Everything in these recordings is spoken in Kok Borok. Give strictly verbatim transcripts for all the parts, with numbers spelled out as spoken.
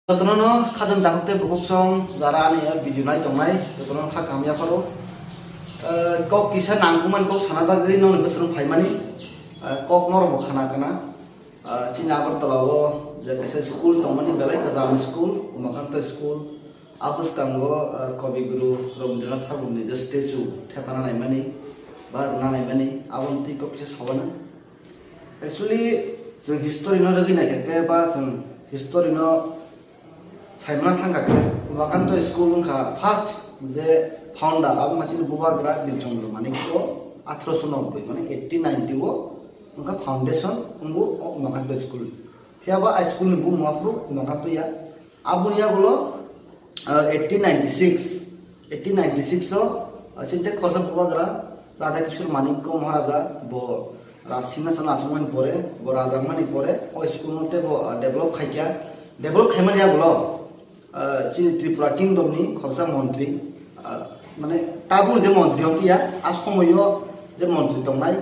Jotono no khajang dakhuk tei bukhuk song jara ani o video nai tongnai, jotono kha kaham yapharo. Eh, kok kisa nangkukmani kok sana bagwi nokni bwswrwng phaimani, eh, kok norok bo khana kana. Eh, chini Agartala o je kaisa school tongmani, belai kwcham school, Umakanto school. A bwskango, eh, Kavi Guru Rabindranath Thakurni je statue thepana naimani ba rwna naimani, aboni twi kok kisa sawana. Actually, chwng history no rwgwi naikha khe ba chwng history no saimana thangkha khe, Umakanto school wngkha first je founder, abo wngkha chini Bubagra Bir Chandra Manikya, athroso nobboi, mane eighteen ninety o wngkha foundation wngbo o Umakanto school. Phiya ba a school ni bumung aphuru Umakanto ya. Aboni yagulo, ah, eighteen ninety-six, eighteen ninety-six o, ah, chini tei khoroksa Bubagra Radha Kishore Manikya Maharaja bo Raj Singhason achukmani pore, bo raja wngmani pore, o school no tei bo, ah, develop khaikha. Develop khaimani yagulo, ah, chini Tripura Kingdom ni khoroksa montri, ah, mane tabuk je montri wng tiya, a somoio je montri tongnai,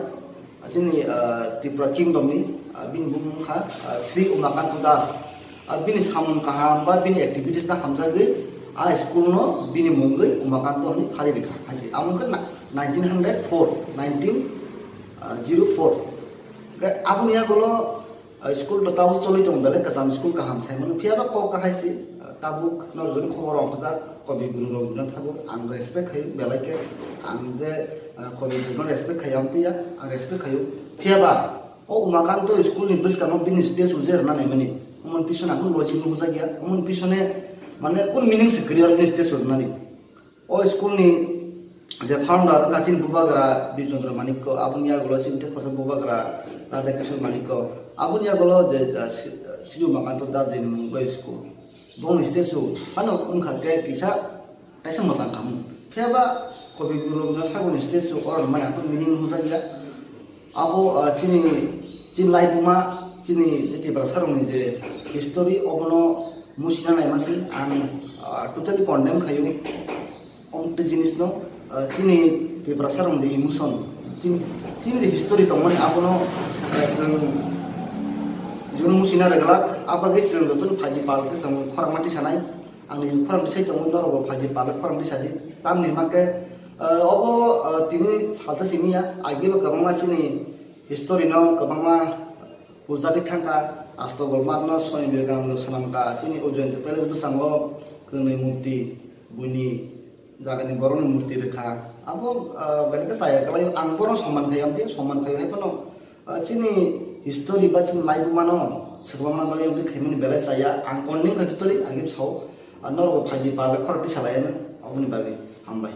chini, ah, Tripura Kingdom ni, ah, bini bumung wngkha, ah, Sri Umakanto Das. Ah, bini samung kaham ba bini activities no hamjagwi a school no bini mungwi Umakanto hinwi phari rikha. Haisi amo wngkha na-, nineteen hundred four, nineteen zero four. Hwnkhe aboni yagulo, ah, school to tabuk cholwi tongo, belai kwcham school kaham sai mano. Phiya ba kok kahai se, ah, tabuk norok joni khobor rok khojak, Kavi Guru Rabindranath Thakur, ang respect khaio belai khe. Ang je, ah, Kavi Guru no respect khaio, amtwi ya, ang respect khaio. Phiya ba o Umakanto school ni bwskango bini statue je rwna naimani, omoni pisone ang logic no hujak ya, omoni pisone mane kun meaning se kwrwi oro bini statue rwnani. O school ni je founder wngkha chini Bubagra Bir Chandra Manikya, aboni yagulo chini tei khoroksa Bubagra Radha Kishore Manikya, aboni yagulo je, ah, Sri, Sri Umakanto Das ni mung bai school. Bongni statue phano wngkha khe kisa kaisa mwchang khamung. Phiya ba Kavi Guru Rabindranath Thakurni statue oro mani ang meaning hujak ya. Abo, ah, chini, chini laibuma, chini je Tiprasa rokni je history, obono musina naima se ang, ah, totally condemn khaio. Omte jinis no, ah, chini Tiprasa rok je emotion, chini, chini je history tongmani abono, ah, chwng, chwng musina rwglak, abagwi chwng jotono phaidi pal khe chwng khorang mati sanai. Ang ni khorang tisai tongo, norok bo phaidi pal khorang tisadi. Tamni hwnkhe, ah, obo, ah, tini salsa simi ya, agi bo kwbangma chini history no kwbangma pujari thangkha, Astagol Marno, Swami Vivekananda swnamkha, chini Ujjayanta Palace bwskango kwnwi murti, buini jagani borokni murti rwkha. Abo, ah, belai khe chaya kwlaio, ang bono soman khai, amtwi soman khai hai phano, ah, chini history ba chini laibuma no swkangna bagwi amtwi khaimani belai chaya, ang condemn khai totally, agim sao, ah, norok bo phaidi pal khorok twi salai ano, aboni bagwi hambai.